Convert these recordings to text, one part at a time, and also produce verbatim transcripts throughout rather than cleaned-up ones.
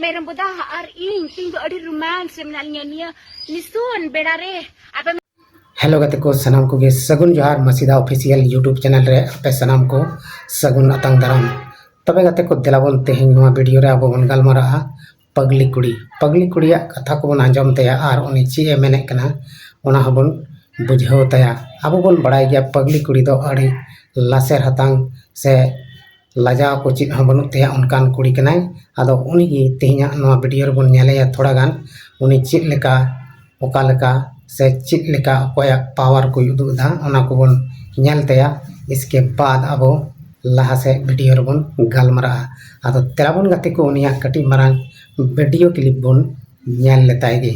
ᱢᱮᱨᱚᱢ ᱵᱚᱫᱟ ᱟᱨ ᱤᱧ ᱛᱤᱧ ᱫᱚ ᱟᱹᱰᱤ ᱨᱳᱢᱟᱱᱥ ᱨᱮ ᱢᱮᱱᱟᱜ ᱞᱤᱧᱟ ᱱᱤᱭᱟᱹ ᱱᱤᱥᱩᱱ ᱵᱮᱲᱟ ᱨᱮ᱾ ᱟᱯᱮ ᱦᱮᱞᱳ ᱜᱟᱛᱮ ᱠᱚ ᱥᱟᱱᱟᱢ ᱠᱚᱜᱮ ᱥᱟᱹᱜᱩᱱ ᱡᱚᱦᱟᱨ ᱢᱟᱹᱥᱤᱫᱟ ᱚᱯᱷᱤᱥᱤᱭᱟᱞ YouTube ᱪᱮᱱᱮᱞ ᱨᱮ ᱟᱯᱮ ᱥᱟᱱᱟᱢ ᱠᱚ ᱥᱟᱹᱜᱩᱱ ᱟᱛᱟᱝ ᱫᱟᱨᱟᱢ᱾ ᱛᱚᱵᱮ ᱜᱟᱛᱮ ᱠᱚ ᱫᱮᱞᱟ ᱵᱚᱱ ᱛᱮᱦᱮᱧ ᱱᱚᱣᱟ ᱵᱷᱤᱰᱤᱭᱳ ᱨᱮ ᱟᱵᱚ ᱵᱚᱱ ᱜᱟᱞᱢᱟᱨᱟᱜᱼᱟ ᱯᱟᱜᱽᱞᱤ ᱠᱩᱲᱤ᱾ ᱯᱟᱜᱽᱞᱤ ᱠᱩᱲᱤᱭᱟᱜ ᱠᱟᱛᱷᱟ ᱠᱚᱵᱚᱱ ᱟᱸᱡᱚᱢ ᱛᱟᱭᱟ ᱟᱨ ᱩᱱᱤ ᱪᱮᱫ ᱮ ᱢᱮᱱᱮᱫ ᱠᱟᱱᱟ ᱚᱱᱟ ᱦᱚᱸᱵᱚᱱ ᱵᱩᱡᱷᱟᱹᱣ ᱛᱟᱭᱟ᱾ ᱟᱵᱚ ᱵᱚᱱ ᱵᱟᱲᱟᱭ ᱜᱮᱭᱟ ᱯᱟᱜᱽᱞᱤ ᱠᱩᱲᱤ ᱫᱚ ᱟᱹᱰᱤ ᱞᱟᱥᱮᱨ ᱦᱟᱛᱟᱝ ᱥᱮ ᱞᱟᱡᱟᱣ ᱠᱚ ᱪᱮᱫ ᱦᱚᱸ ᱵᱟᱹᱱᱩᱜ ᱛᱟᱭᱟ ᱚᱱᱠᱟᱱ ᱠᱩᱲᱤ ᱠᱟᱱᱟᱭ᱾ ᱟᱫᱚ ᱩᱱᱤ ᱜᱮ ᱛᱮᱦᱮᱧᱟᱜ ᱱᱚᱣᱟ ᱵᱷᱤᱰᱤᱭᱳ ᱨᱮᱵᱚᱱ ᱧᱮᱞᱮᱭᱟ ᱛᱷᱚᱲᱟ ᱜᱟᱱ ᱩᱱᱤ ᱪᱮᱫ ᱞᱮᱠᱟ ᱚᱠᱟ ᱞᱮᱠᱟ ᱥᱮ ᱪᱮᱫ ᱞᱮᱠᱟ ᱚᱠᱚᱭᱟᱜ ᱯᱟᱣᱟᱨ ᱠᱚᱭ ᱩᱫᱩᱜ ᱮᱫᱟ ᱚᱱᱟ ᱠᱚᱵᱚᱱ ᱧᱮᱞ ᱛᱟᱭᱟ᱾ ᱤᱥᱠᱮ ᱵᱟᱫ ᱟᱵᱚ ᱞᱟᱦᱟ ᱥᱮᱫ ᱵᱷᱤᱰᱤᱭᱳ ᱨᱮᱵᱚᱱ ᱜᱟᱞᱢᱟᱨᱟᱜᱼᱟ᱾ ᱟᱫᱚ ᱛᱮᱨᱟ ᱵᱚᱱ ᱜᱟᱛᱮ ᱠᱚ ᱩᱱᱤᱭᱟᱜ ᱠᱟᱹᱴᱤᱡ ᱢᱟᱨᱟᱝ ᱵᱷᱤᱰᱤᱭᱳ ᱠᱞᱤᱯ ᱵᱚᱱ ᱧᱮᱞ ᱞᱮᱛᱟᱭ ᱜᱮ᱾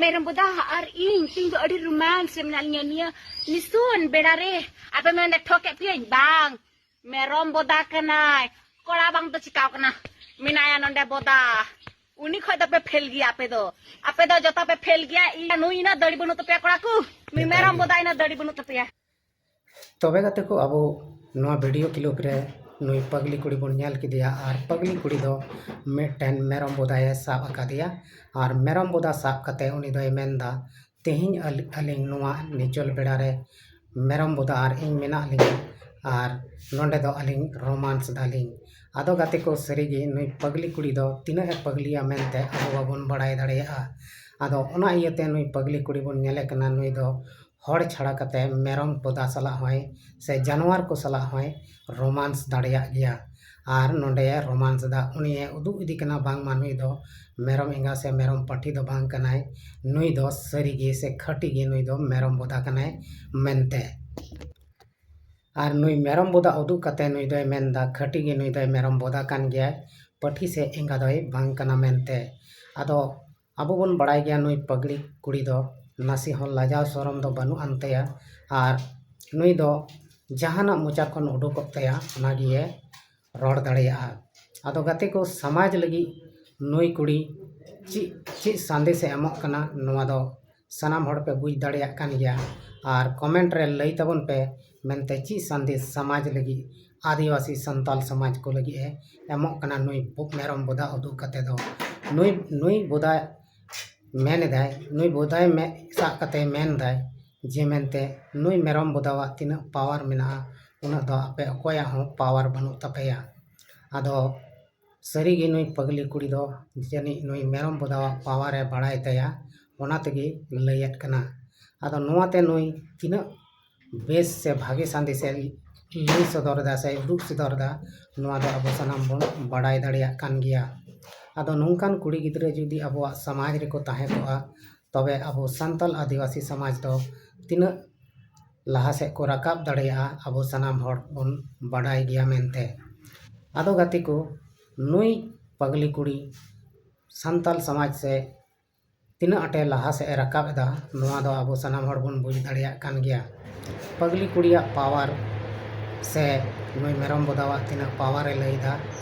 ᱢᱮᱨᱚᱢ ᱵᱚᱫᱟ ᱟᱨ ᱤᱧ ᱛᱤᱧ ᱫᱚ ᱟᱹᱰᱤ ᱨᱳᱢᱟᱱᱥ ᱨᱮ ᱢᱮᱱᱟᱜ ᱞᱤᱧᱟ ᱱᱤᱭᱟᱹ ᱱᱤᱥᱩᱱ ᱵᱮᱲᱟ ᱨᱮ᱾ ᱟᱯᱮ ᱢᱮᱱᱫᱟ ᱴᱷᱚᱠᱮᱫ ᱯᱮᱭᱟᱹᱧ? ᱵᱟᱝ, ᱢᱮᱨᱚᱢ ᱵᱚᱫᱟ ᱠᱟᱱᱟᱭ᱾ ᱠᱚᱲᱟ ᱵᱟᱝ ᱫᱚ ᱪᱤᱠᱟᱣ ᱠᱟᱱᱟ? ᱢᱮᱱᱟᱭᱟ ᱱᱚᱰᱮ ᱵᱚᱫᱟ᱾ ᱩᱱᱤ ᱠᱷᱚᱡ ᱫᱚᱯᱮ ᱯᱷᱮᱞ ᱜᱮᱭᱟ ᱟᱯᱮ ᱫᱚ᱾ ᱟᱯᱮ ᱫᱚ ᱡᱚᱛᱚ ᱯᱮ ᱯᱷᱮᱞ ᱜᱮᱭᱟ᱾ ᱤᱧ ᱱᱩᱭ ᱤᱱᱟᱹᱜ ᱫᱟᱲᱮ ᱵᱟᱹᱱᱩᱜ ᱛᱟᱯᱮᱭᱟ ᱠᱚᱲᱟ ᱠᱚ᱾ ᱱᱩᱭ ᱢᱮᱨᱚᱢ ᱵᱚᱫᱟ ᱤᱱᱟᱹᱜ ᱫᱟᱲᱮ ᱵᱟᱹᱱᱩᱜ ᱛᱟᱯᱮᱭᱟ᱾ ᱛᱚᱵᱮ ᱜᱟᱛᱮ ᱠᱚ ᱟᱵᱚ ᱱᱚᱣᱟ ᱵᱷᱤᱰᱤᱭᱳ ᱠᱞᱤᱯ ᱨᱮ ᱱᱩᱭ ᱯᱟᱜᱽᱞᱤ ᱠᱩᱲᱤ ᱵᱚᱱ ᱧᱮᱞ ᱠᱮᱫᱮᱭᱟ ᱟᱨ ᱯᱟᱜᱽᱞᱤ ᱠᱩᱲᱤ ᱫᱚ ᱢᱤᱫᱴᱮᱱ ᱢᱮᱨᱚᱢ ᱵᱚᱫᱟᱭᱮ ᱥᱟᱵ ᱟᱠᱟᱫᱮᱭᱟ ᱟᱨ ᱢᱮᱨᱚᱢ ᱵᱚᱫᱟ ᱥᱟᱵ ᱠᱟᱛᱮ ᱩᱱᱤ ᱫᱚᱭ ᱢᱮᱱᱫᱟ ᱛᱮᱦᱮᱧ ᱟᱹᱞᱤᱧ ᱱᱚᱣᱟ ᱱᱤᱪᱚᱞ ᱵᱮᱲᱟ ᱨᱮ ᱢᱮᱨᱚᱢ ᱵᱚᱫᱟ ᱟᱨ ᱤᱧ ᱢᱮᱱᱟᱜ ᱞᱤᱧᱟ ᱟᱨ ᱱᱚᱰᱮ ᱫᱚ ᱟᱹᱞᱤᱧ ᱨᱳᱢᱟᱱᱥ ᱫᱟᱞᱤᱧ᱾ ᱟᱫᱚ ᱜᱟᱛᱮ ᱠᱚ ᱥᱟᱹᱨᱤᱜᱮ ᱱᱩᱭ ᱯᱟᱜᱽᱞᱤ ᱠᱩᱲᱤ ᱫᱚ ᱛᱤᱱᱟᱹᱜ ᱮ ᱯᱟᱜᱽᱞᱤᱭᱟ ᱢᱮᱱᱛᱮ ᱟᱵᱚ ᱵᱟᱵᱚᱱ ᱵᱟᱲᱟᱭ ᱫᱟᱲᱮᱭᱟᱜᱼᱟ᱾ ᱟᱫᱚ ᱚᱱᱟ ᱤᱭᱟᱹᱛᱮ ᱱᱩᱭ ᱯᱟᱜᱽᱞᱤ ᱠᱩᱲᱤ ᱵᱚᱱ ᱧᱮᱞᱮ ᱠᱟᱱᱟ ᱱᱩᱭ ᱫᱚ ᱦᱚᱲ ᱪᱷᱟᱲᱟ ᱠᱟᱛᱮ ᱢᱮᱨᱚᱢ ᱵᱚᱫᱟ ᱥᱟᱞᱟᱜ ᱦᱚᱸᱭ ᱥᱮ ᱡᱟᱱᱣᱟᱨ ᱠᱚ ᱥᱟᱞᱟᱜ ᱦᱚᱸᱭ ᱨᱳᱢᱟᱱᱥ ᱫᱟᱲᱮᱭᱟᱜ ᱜᱮᱭᱟ᱾ ᱟᱨ ᱱᱚᱰᱮ ᱨᱳᱢᱟᱱᱥ ᱫᱟ ᱩᱱᱤᱭᱮ ᱩᱫᱩᱜ ᱤᱫᱤ ᱠᱟᱱᱟ ᱵᱟᱝᱢᱟ ᱱᱩᱭ ᱫᱚ ᱢᱮᱨᱚᱢ ᱮᱸᱜᱟ ᱥᱮ ᱢᱮᱨᱚᱢ ᱯᱟᱹᱴᱷᱤ ᱫᱚ ᱵᱟᱝ ᱠᱟᱱᱟᱭ, ᱱᱩᱭ ᱫᱚ ᱥᱟᱹᱨᱤᱜᱮ ᱥᱮ ᱠᱷᱟᱹᱴᱤ ᱜᱮ ᱱᱩᱭ ᱫᱚ ᱢᱮᱨᱚᱢ ᱵᱚᱫᱟ ᱠᱟᱱᱟᱭ ᱢᱮᱱᱛᱮ᱾ ᱟᱨ ᱱᱩᱭ ᱢᱮᱨᱚᱢ ᱵᱚᱫᱟ ᱩᱫᱩᱜ ᱠᱟᱛᱮ ᱱᱩᱭ ᱫᱚᱭ ᱢᱮᱱᱫᱟ ᱠᱷᱟᱹᱴᱤ ᱜᱮ ᱱᱩᱭ ᱫᱚᱭ ᱢᱮᱨᱚᱢ ᱵᱚᱫᱟ ᱠᱟᱱ ᱜᱮᱭᱟᱭ, ᱯᱟᱹᱴᱷᱤ ᱥᱮ ᱮᱸᱜᱟ ᱫᱚᱭ ᱵᱟᱝ ᱠᱟᱱᱟ ᱢᱮᱱᱛᱮ᱾ ᱟᱫᱚ ᱟᱵᱚ ᱵᱚᱱ ᱵᱟᱲᱟᱭ ᱜᱮᱭᱟ ᱱᱩᱭ ᱯᱟᱜᱽᱞᱤ ᱠᱩᱲᱤ ᱫᱚ ᱱᱟᱥᱮ ᱦᱚᱸ ᱞᱟᱡᱟᱣ ᱥᱚᱨᱚᱢ ᱫᱚ ᱵᱟᱹᱱᱩᱜ ᱟᱱ ᱛᱟᱭᱟ᱾ ᱟᱨ ᱱᱩᱭ ᱫᱚ ᱡᱟᱦᱟᱱᱟᱜ ᱢᱚᱪᱟ ᱠᱷᱚᱱ ᱩᱰᱩᱠᱚᱜ ᱛᱟᱭᱟ ᱚᱱᱟ ᱜᱮᱭᱮ ᱨᱚᱲ ᱫᱟᱲᱮᱭᱟᱜᱼᱟ᱾ ᱟᱫᱚ ᱜᱟᱛᱮ ᱠᱚ ᱥᱚᱢᱟᱡᱽ ᱞᱟᱹᱜᱤᱫ ᱱᱩᱭ ᱠᱩᱲᱤ ᱪᱮᱫ ᱪᱮᱫ ᱥᱟᱸᱫᱮᱥᱮ ᱮᱢᱚᱜ ᱠᱟᱱᱟ ᱱᱚᱣᱟ ᱫᱚ ᱥᱟᱱᱟᱢ ᱦᱚᱲ ᱯᱮ ᱵᱩᱡᱽ ᱫᱟᱲᱮᱭᱟᱜ ᱠᱟᱱ ᱜᱮᱭᱟ᱾ ᱟᱨ ᱠᱚᱢᱮᱱᱴ ᱨᱮ ᱞᱟᱹᱭ ᱛᱟᱵᱚᱱ ᱯᱮ ᱢᱮᱱᱛᱮ ᱪᱮᱫ ᱥᱟᱸᱫᱮᱥ ᱥᱚᱢᱟᱡᱽ ᱞᱟᱹᱜᱤᱫ ᱟᱹᱫᱤᱵᱟᱹᱥᱤ ᱥᱟᱱᱛᱟᱞ ᱥᱚᱢᱟᱡᱽ ᱠᱚ ᱞᱟᱹᱜᱤᱫ ᱮ ᱮᱢᱚᱜ ᱠᱟᱱᱟ ᱱᱩᱭ ᱵᱚ-, ᱢᱮᱨᱚᱢ ᱵᱚᱫᱟ ᱩᱫᱩᱜ ᱠᱟᱛᱮ ᱫᱚ᱾ ᱱᱩᱭ, ᱱᱩᱭ ᱵᱚᱫᱟ ᱢᱮᱱ ᱮᱫᱟᱭ, ᱱᱩᱭ ᱵᱚᱫᱟᱭ ᱢᱮ-, ᱥᱟᱵ ᱠᱟᱛᱮ ᱢᱮᱱ ᱮᱫᱟᱭ ᱡᱮ ᱢᱮᱱᱛᱮ ᱱᱩᱭ ᱢᱮᱨᱚᱢ ᱵᱚᱫᱟᱣᱟᱜ ᱛᱤᱱᱟᱹᱜ power ᱢᱮᱱᱟᱜᱼᱟ, ᱩᱱᱟᱹᱜ ᱫᱚ ᱟᱯᱮ ᱚᱠᱚᱭᱟᱜ ᱦᱚᱸ power ᱵᱟᱹᱱᱩᱜ ᱛᱟᱯᱮᱭᱟ᱾ ᱟᱫᱚ ᱥᱟᱹᱨᱤᱜᱮ ᱱᱩᱭ ᱯᱟᱜᱽᱞᱤ ᱠᱩᱲᱤ ᱫᱚ ᱡᱟᱹᱱᱤᱡ ᱱᱩᱭ ᱢᱮᱨᱚᱢ ᱵᱚᱫᱟᱣᱟᱜ power ᱮ ᱵᱟᱲᱟᱭ ᱛᱟᱭᱟ, ᱚᱱᱟ ᱛᱮᱜᱮ ᱞᱟᱹᱭᱮᱫ ᱠᱟᱱᱟ᱾ ᱟᱫᱚ ᱱᱚᱣᱟᱛᱮ ᱱᱩᱭ ᱛᱤᱱᱟᱹᱜ ᱵᱮᱥ ᱥᱮ ᱵᱷᱟᱜᱮ ᱥᱟᱸᱫᱮᱥ ᱮ ᱞᱟᱹᱭ ᱥᱚᱫᱚᱨ ᱮᱫᱟ ᱥᱮ ᱩᱫᱩᱜ ᱥᱚᱫᱚᱨ ᱮᱫᱟ, ᱱᱚᱣᱟ ᱫᱚ ᱟᱵᱚ ᱥᱟᱱᱟᱢ ᱵᱚᱱ ᱵᱟᱲᱟᱭ ᱫᱟᱲᱮᱭᱟᱜ ᱠᱟᱱ ᱜᱮᱭᱟ᱾ ᱟᱫᱚ ᱱᱚᱝᱠᱟᱱ ᱠᱩᱲᱤ ᱜᱤᱫᱽᱨᱟᱹ ᱡᱩᱫᱤ ᱟᱵᱚᱣᱟᱜ ᱥᱚᱢᱟᱡᱽ ᱨᱮᱠᱚ ᱛᱟᱦᱮᱸ ᱠᱚᱜᱼᱟ, ᱛᱚᱵᱮ ᱟᱵᱚ ᱥᱟᱱᱛᱟᱞ ᱟᱹᱫᱤᱵᱟᱹᱥᱤ ᱥᱚᱢᱟᱡᱽ ᱫᱚ ᱛᱤᱱᱟᱹᱜ ᱞᱟᱦᱟ ᱥᱮᱫ ᱠᱚ ᱨᱟᱠᱟᱵ ᱫᱟᱲᱮᱭᱟᱜᱼᱟ, ᱟᱵᱚ ᱥᱟᱱᱟᱢ ᱦᱚᱲ ᱵᱚᱱ ᱵᱟᱰᱟᱭ ᱜᱮᱭᱟ ᱢᱮᱱᱛᱮ᱾ ᱟᱫᱚ ᱜᱟᱛᱮ ᱠᱚ, ᱱᱩᱭ ᱯᱟᱜᱽᱞᱤ ᱠᱩᱲᱤ ᱥᱟᱱᱛᱟᱞ ᱥᱚᱢᱟᱡᱽ ᱥᱮ ᱛᱤᱱᱟᱹᱜ ᱟᱸᱴᱮ ᱞᱟᱦᱟ ᱥᱮᱫ ᱮ ᱨᱟᱠᱟᱵ ᱮᱫᱟ, ᱱᱚᱣᱟ ᱫᱚ ᱟᱵᱚ ᱥᱟᱱᱟᱢ ᱦᱚᱲ ᱵᱚᱱ ᱵᱩᱡᱽ ᱫᱟᱲᱮᱭᱟᱜ ᱠᱟᱱ ᱜᱮᱭᱟ᱾ ᱯᱟᱜᱽᱞᱤ ᱠᱩᱲᱤᱭᱟᱜ power ᱥᱮ ᱱᱩᱭ ᱢᱮᱨᱚᱢ ᱵᱚᱫᱟᱣᱟᱜ ᱛᱤᱱᱟᱹᱜ power ᱮ ᱞᱟᱹᱭ ᱮᱫᱟ,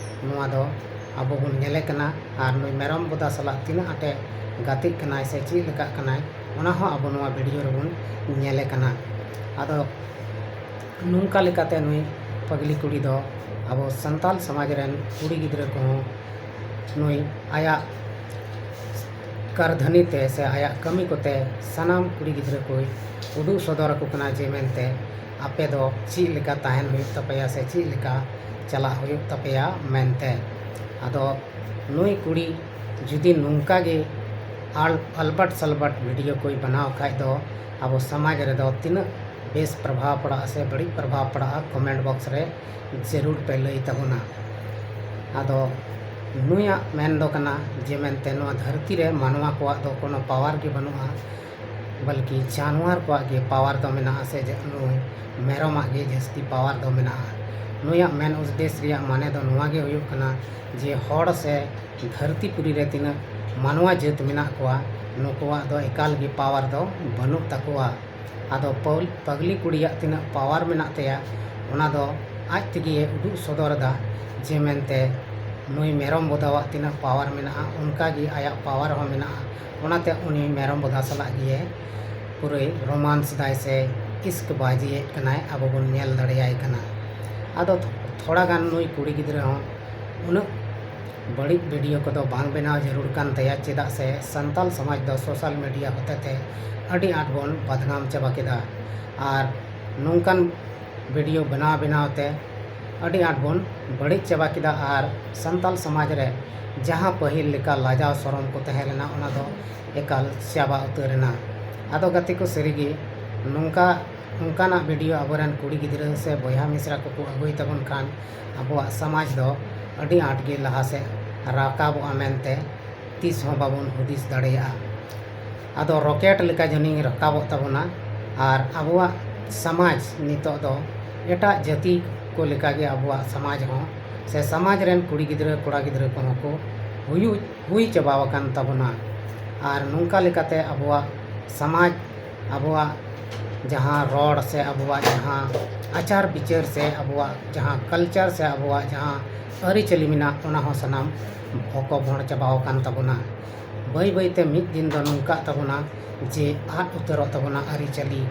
ᱱᱚᱣᱟ ᱫᱚ ᱟᱵᱚ ᱵᱚᱱ ᱧᱮᱞᱮ ᱠᱟᱱᱟ᱾ ᱟᱨ ᱱᱩᱭ ᱢᱮᱨᱚᱢ ᱵᱚᱫᱟ ᱥᱟᱞᱟᱜ ᱛᱤᱱᱟᱹᱜ ᱟᱸᱴᱮ ᱜᱟᱛᱮᱜ ᱠᱟᱱᱟᱭ ᱥᱮ ᱪᱮᱫ ᱞᱮᱠᱟᱜ ᱠᱟᱱᱟᱭ, ᱚᱱᱟ ᱦᱚᱸ ᱟᱵᱚ ᱱᱚᱣᱟ video ᱨᱮᱵᱚᱱ ᱧᱮᱞᱮ ᱠᱟᱱᱟ᱾ ᱟᱫᱚ ᱱᱚᱝᱠᱟ ᱞᱮᱠᱟᱛᱮ ᱱᱩᱭ ᱯᱟᱜᱽᱞᱤ ᱠᱩᱲᱤ ᱫᱚ ᱟᱵᱚ ᱥᱟᱱᱛᱟᱞ ᱥᱚᱢᱟᱡᱽ ᱨᱮᱱ ᱠᱩᱲᱤ ᱜᱤᱫᱽᱨᱟᱹ ᱠᱚᱦᱚᱸ ᱱᱩᱭ ᱟᱭᱟᱜ ᱠᱟᱨᱫᱷᱟᱹᱱᱤ ᱛᱮ ᱥᱮ ᱟᱭᱟᱜ ᱠᱟᱹᱢᱤ ᱠᱚᱛᱮ ᱥᱟᱱᱟᱢ ᱠᱩᱲᱤ ᱜᱤᱫᱽᱨᱟᱹ ᱠᱚᱭ ᱩᱫᱩᱜ ᱥᱚᱫᱚᱨ ᱟᱠᱚ ᱠᱟᱱᱟ ᱡᱮ ᱢᱮᱱᱛᱮ ᱟᱯᱮ ᱫᱚ ᱪᱮᱫ ᱞᱮᱠᱟ ᱛᱟᱦᱮᱱ ᱦᱩᱭᱩᱜ ᱛᱟᱯᱮᱭᱟ ᱥᱮ ᱪᱮᱫ ᱞᱮᱠᱟ ᱪᱟᱞᱟᱜ ᱦᱩᱭᱩᱜ ᱛᱟᱯᱮᱭᱟ ᱢᱮᱱᱛᱮ᱾ ᱟᱫᱚ ᱱᱩᱭ ᱠᱩᱲᱤ ᱡᱩᱫᱤ ᱱᱚᱝᱠᱟ ᱜᱮ ᱟᱞ-, ᱟᱞᱵᱟᱴ ᱥᱟᱞᱵᱟᱴ video ᱠᱚᱭ ᱵᱮᱱᱟᱣ ᱠᱷᱟᱡ ᱫᱚ ᱟᱵᱚ ᱥᱚᱢᱟᱡᱽ ᱨᱮᱫᱚ ᱛᱤᱱᱟᱹᱜ ᱵᱮᱥ ᱯᱨᱚᱵᱷᱟᱵᱽ ᱯᱟᱲᱟᱜᱼᱟ ᱥᱮ ᱵᱟᱹᱲᱤᱡ ᱯᱨᱚᱵᱷᱟᱵᱽ ᱯᱟᱲᱟᱜᱼᱟ, comment box ᱨᱮ ᱡᱟᱹᱨᱩᱲ ᱯᱮ ᱞᱟᱹᱭ ᱛᱟᱵᱚᱱᱟ᱾ ᱟᱫᱚ ᱱᱩᱭᱟᱜ ᱢᱮᱱ ᱫᱚ ᱠᱟᱱᱟ ᱡᱮ ᱢᱮᱱᱛᱮ ᱱᱚᱣᱟ ᱫᱷᱟᱹᱨᱛᱤ ᱨᱮ ᱢᱟᱱᱣᱟ ᱠᱚᱣᱟᱜ ᱫᱚ ᱠᱳᱱᱳ power ᱜᱮ ᱵᱟᱹᱱᱩᱜᱼᱟ, ᱵᱚᱞᱠᱤ ᱡᱟᱱᱣᱟᱨ ᱠᱚᱣᱟᱜ ᱜᱮ power ᱫᱚ ᱢᱮᱱᱟᱜᱼᱟ ᱥᱮ ᱡᱮ ᱱᱩᱭ ᱢᱮᱨᱚᱢᱟᱜ ᱜᱮ ᱡᱟᱹᱥᱛᱤ power ᱫᱚ ᱢᱮᱱᱟᱜᱼᱟ᱾ ᱱᱩᱭᱟᱜ ᱢᱮᱱ ᱩᱫᱽᱫᱮᱥ ᱨᱮᱭᱟᱜ ᱢᱟᱱᱮ ᱫᱚ ᱱᱚᱣᱟ ᱜᱮ ᱦᱩᱭᱩᱜ ᱠᱟᱱᱟ ᱡᱮ ᱦᱚᱲ ᱥᱮ ᱫᱷᱟᱹᱨᱛᱤ ᱯᱩᱨᱤ ᱨᱮ ᱛᱤᱱᱟᱹᱜ ᱢᱟᱱᱣᱟ ᱡᱟᱹᱛ ᱢᱮᱱᱟᱜ ᱠᱚᱣᱟ, ᱱᱩᱠᱩᱣᱟᱜ ᱫᱚ ᱮᱠᱟᱞ ᱜᱮ power ᱫᱚ ᱵᱟᱹᱱᱩᱜ ᱛᱟᱠᱚᱣᱟ᱾ ᱟᱫᱚ ᱯᱟᱹᱣᱞ-, ᱯᱟᱜᱽᱞᱤ ᱠᱩᱲᱤᱭᱟᱜ ᱛᱤᱱᱟᱹᱜ power ᱢᱮᱱᱟᱜ ᱛᱟᱭᱟ, ᱚᱱᱟ ᱫᱚ ᱟᱡ ᱛᱮᱜᱮ ᱩᱫᱩᱜ ᱥᱚᱫᱚᱨ ᱮᱫᱟ ᱡᱮ ᱢᱮᱱᱛᱮ ᱱᱩᱭ ᱢᱮᱨᱚᱢ ᱵᱚᱫᱟᱣᱟᱜ ᱛᱤᱱᱟᱹᱜ power ᱢᱮᱱᱟᱜᱼᱟ, ᱚᱱᱠᱟ ᱜᱮ ᱟᱭᱟᱜ power ᱦᱚᱸ ᱢᱮᱱᱟᱜᱼᱟ᱾ ᱚᱱᱟᱛᱮ ᱩᱱᱤ ᱢᱮᱨᱚᱢ ᱵᱚᱫᱟ ᱥᱟᱞᱟᱜ ᱜᱮ ᱯᱩᱨᱟᱹᱭ romance ᱫᱟᱭ ᱥᱮ ᱤᱥᱠ ᱵᱟᱡᱤᱭᱮᱫ ᱠᱟᱱᱟᱭ, ᱟᱵᱚ ᱵᱚᱱ ᱧᱮᱞ ᱫᱟᱲᱮᱭᱟᱭ ᱠᱟᱱᱟ᱾ ᱟᱫᱚ ᱛᱷᱚᱲᱟ ᱜᱟᱱ ᱱᱩᱭ ᱠᱩᱲᱤ ᱜᱤᱫᱽᱨᱟᱹ ᱦᱚᱸ ᱩᱱᱟᱹᱜ ᱵᱟᱹᱲᱤᱡ ᱵᱷᱤᱰᱤᱭᱳ ᱠᱚᱫᱚ ᱵᱟᱝ ᱵᱮᱱᱟᱣ ᱡᱟᱹᱨᱩᱲ ᱠᱟᱱ ᱛᱟᱭᱟ, ᱪᱮᱫᱟᱜ ᱥᱮ ᱥᱟᱱᱛᱟᱞ ᱥᱚᱢᱟᱡᱽ ᱫᱚ ᱥᱳᱥᱟᱞ ᱢᱤᱰᱤᱭᱟ ᱦᱚᱛᱮᱛᱮ ᱟᱹᱰᱤ ᱟᱸᱴ ᱵᱚᱱ ᱵᱟᱫᱱᱟᱢ ᱪᱟᱵᱟ ᱠᱮᱫᱟ᱾ ᱟᱨ ᱱᱚᱝᱠᱟᱱ ᱵᱷᱤᱰᱤᱭᱳ ᱵᱮᱱᱟᱣ ᱵᱮᱱᱟᱣ ᱛᱮ ᱟᱹᱰᱤ ᱟᱸᱴ ᱵᱚᱱ ᱵᱟᱹᱲᱤᱡ ᱪᱟᱵᱟ ᱠᱮᱫᱟ᱾ ᱟᱨ ᱥᱟᱱᱛᱟᱞ ᱥᱚᱢᱟᱡᱽ ᱨᱮ ᱡᱟᱦᱟᱸ ᱯᱟᱹᱦᱤᱞ ᱞᱮᱠᱟ ᱞᱟᱡᱟᱣ ᱥᱚᱨᱚᱢ ᱠᱚ ᱛᱟᱦᱮᱸ ᱞᱮᱱᱟ, ᱚᱱᱟ ᱫᱚ ᱮᱠᱟᱞ ᱪᱟᱵᱟ ᱩᱛᱟᱹᱨ ᱮᱱᱟ᱾ ᱟᱫᱚ ᱜᱟᱛᱮ ᱠᱚ, ᱥᱟᱹᱨᱤᱜᱮ ᱱᱚᱝᱠᱟ ᱱᱚᱝᱠᱟᱱᱟᱜ ᱵᱷᱤᱰᱤᱭᱳ ᱟᱵᱚᱨᱮᱱ ᱠᱩᱲᱤ ᱜᱤᱫᱽᱨᱟᱹ ᱥᱮ ᱵᱚᱭᱦᱟ ᱢᱤᱥᱨᱟ ᱠᱚᱠᱚ ᱟᱹᱜᱩᱭ ᱛᱟᱵᱚᱱ ᱠᱷᱟᱱ, ᱟᱵᱚᱣᱟᱜ ᱥᱚᱢᱟᱡᱽ ᱫᱚ ᱟᱹᱰᱤ ᱟᱸᱴ ᱜᱮ ᱞᱟᱦᱟ ᱥᱮᱫ ᱨᱟᱠᱟᱵᱚᱜᱼᱟ ᱢᱮᱱᱛᱮ ᱛᱤᱥ ᱦᱚᱸ ᱵᱟᱵᱚᱱ ᱦᱩᱫᱤᱥ ᱫᱟᱲᱮᱭᱟᱜᱼᱟ᱾ ᱟᱫᱚ ᱨᱚᱠᱮᱴ ᱞᱮᱠᱟ ᱡᱟᱹᱱᱤᱡ ᱨᱟᱠᱟᱵᱚᱜ ᱛᱟᱵᱚᱱᱟ᱾ ᱟᱨ ᱟᱵᱚᱣᱟᱜ ᱥᱚᱢᱟᱡᱽ ᱱᱤᱛᱚᱜ ᱫᱚ ᱮᱴᱟᱜ ᱡᱟᱹᱛᱤ ᱠᱚ ᱞᱮᱠᱟᱜᱮ ᱟᱵᱚᱣᱟᱜ ᱥᱚᱢᱟᱡᱽ ᱦᱚᱸ ᱥᱮ ᱥᱚᱢᱟᱡᱽ ᱨᱮᱱ ᱠᱩᱲᱤ ᱜᱤᱫᱽᱨᱟᱹ ᱠᱚᱲᱟ ᱜᱤᱫᱽᱨᱟᱹ ᱠᱚᱦᱚᱸ ᱠᱚ ᱦᱩᱭᱩᱜ ᱦᱩᱭ ᱪᱟᱵᱟ ᱟᱠᱟᱱ ᱛᱟᱵᱚᱱᱟ᱾ ᱟᱨ ᱱᱚᱝᱠᱟ ᱞᱮᱠᱟᱛᱮ ᱟᱵᱚᱣᱟᱜ ᱥᱚᱢᱟᱡᱽ, ᱟᱵᱚᱣᱟᱜ ᱡᱟᱦᱟᱸ ᱨᱚᱲ ᱥᱮ ᱟᱵᱚᱣᱟᱜ ᱡᱟᱦᱟᱸ ᱟᱪᱟᱨ ᱵᱤᱪᱟᱹᱨ ᱥᱮ ᱟᱵᱚᱣᱟᱜ ᱡᱟᱦᱟᱸ ᱠᱟᱞᱪᱟᱨ ᱥᱮ ᱟᱵᱚᱣᱟᱜ ᱡᱟᱦᱟᱸ ᱟᱹᱨᱤᱪᱟᱹᱞᱤ ᱢᱮᱱᱟᱜ, ᱚᱱᱟ ᱦᱚᱸ ᱥᱟᱱᱟᱢ ᱵᱷᱚᱠᱚ ᱵᱷᱚᱲ ᱪᱟᱵᱟ ᱟᱠᱟᱱ ᱛᱟᱵᱚᱱᱟ᱾ ᱵᱟᱹᱭ ᱵᱟᱹᱭᱛᱮ ᱢᱤᱫ ᱫᱤᱱ ᱫᱚ ᱱᱚᱝᱠᱟᱜ ᱛᱟᱵᱚᱱᱟ ᱡᱮ ᱟᱫ ᱩᱛᱟᱹᱨᱚᱜ ᱛᱟᱵᱚᱱᱟ ᱟᱹᱨᱤᱪᱟᱹᱞᱤ,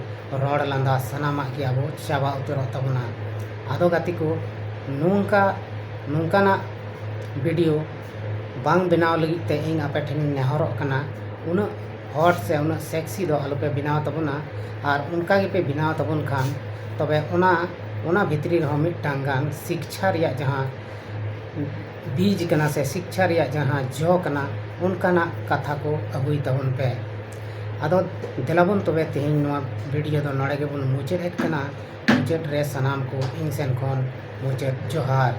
ᱨᱚᱲ ᱞᱟᱸᱫᱟ, ᱥᱟᱱᱟᱢᱟᱜ ᱜᱮ ᱟᱵᱚ ᱪᱟᱵᱟ ᱩᱛᱟᱹᱨᱚᱜ ᱛᱟᱵᱚᱱᱟ᱾ ᱟᱫᱚ ᱜᱟᱛᱮ ᱠᱚ, ᱱᱚᱝᱠᱟ ᱱᱚᱝᱠᱟᱱᱟᱜ ᱵᱷᱤᱰᱤᱭᱳ ᱵᱟᱝ ᱵᱮᱱᱟᱣ ᱞᱟᱹᱜᱤᱫ ᱛᱮ ᱤᱧ ᱟᱯᱮ ᱴᱷᱮᱱᱤᱧ ᱱᱮᱦᱚᱨᱚᱜ ᱠᱟᱱᱟ, ᱩᱱᱟᱹᱜ ᱦᱚᱴ ᱥᱮ ᱩᱱᱟᱹᱜ ᱥᱮᱠᱥᱤ ᱫᱚ ᱟᱞᱚᱯᱮ ᱵᱮᱱᱟᱣ ᱛᱟᱵᱚᱱᱟ᱾ ᱟᱨ ᱚᱱᱠᱟ ᱜᱮᱯᱮ ᱵᱮᱱᱟᱣ ᱛᱟᱵᱚᱱ ᱠᱷᱟᱱ, ᱛᱚᱵᱮ ᱚᱱᱟ ᱚᱱᱟ ᱵᱷᱤᱛᱨᱤ ᱨᱮᱦᱚᱸ ᱢᱤᱫᱴᱟᱝ ᱜᱟᱱ ᱥᱤᱠᱪᱷᱟ ᱨᱮᱭᱟᱜ ᱡᱟᱦᱟᱸ ᱵᱤᱡᱽ ᱠᱟᱱᱟ ᱥᱮ ᱥᱤᱠᱪᱷᱟ ᱨᱮᱭᱟᱜ ᱡᱟᱦᱟᱸ ᱡᱚ ᱠᱟᱱᱟ, ᱚᱱᱠᱟᱱᱟᱜ ᱠᱟᱛᱷᱟ ᱠᱚ ᱟᱹᱜᱩᱭ ᱛᱟᱵᱚᱱ ᱯᱮ᱾ ᱟᱫᱚ ᱫᱮᱞᱟᱵᱚᱱ ᱛᱚᱵᱮ ᱛᱮᱦᱮᱧ ᱱᱚᱣᱟ ᱵᱷᱤᱰᱤᱭᱳ ᱫᱚ ᱱᱚᱰᱮ ᱜᱮᱵᱚᱱ ᱢᱩᱪᱟᱹᱫ ᱮᱫ ᱠᱟᱱᱟ᱾ ᱢᱩᱪᱟᱹᱫ ᱨᱮ ᱥᱟᱱᱟᱢ ᱠᱚ ᱤᱧ ᱥᱮᱱ ᱠᱷᱚᱱ ᱢᱩᱪᱟᱹᱫ ᱡᱚᱦᱟᱨ᱾